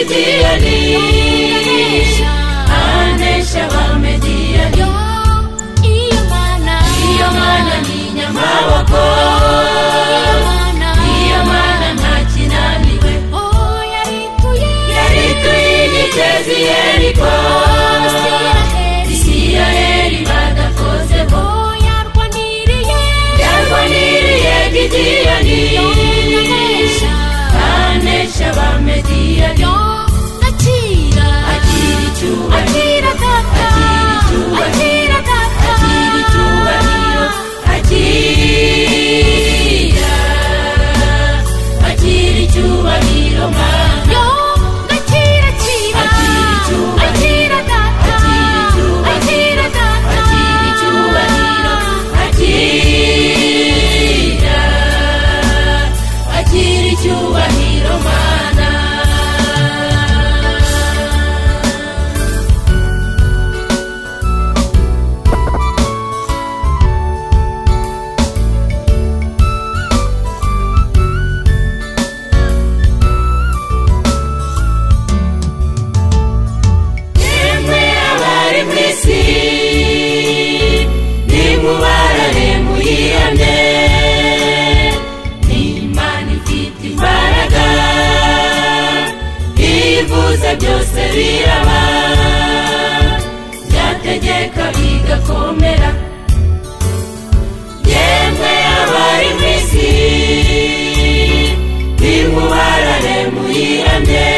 Gidiyoni, anesha Abamediyani. Iyo Mana, Iyo Mana ni inyamaboko, iyo Mana nta kinaniwe. Oh, yarituye, Yarituye inkike z'i Yeriko, Isiraheli, Isiraheli badakozeho. Oh, yarwaniriye, Yarwaniriye Gidiyoni, anesha, anesha Abamediyani. Yo, akira, Akira icyubahiro, akira data, Akira icyubahiro, akira data, akira icyubahiro, akira, akira icyubahiro Mana. Yo, akira, akira, Akira icyubahiro, akira data, akira icyubahiro, akira data, akira icyubahiro, akira, akira icyubahiro Mana. Yemwe abari mu isi, nimubarare muyiramye, ni Imana ifite imbaraga, ivuze byose biraba, byategeka bigakomera. Yemwe abari mu isi, nimubarare muyiramye,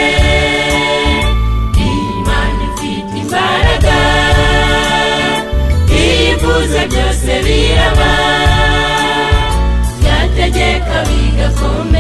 Imana ifite imbaraga, ivuze byose biraba, byategeka bigakomera.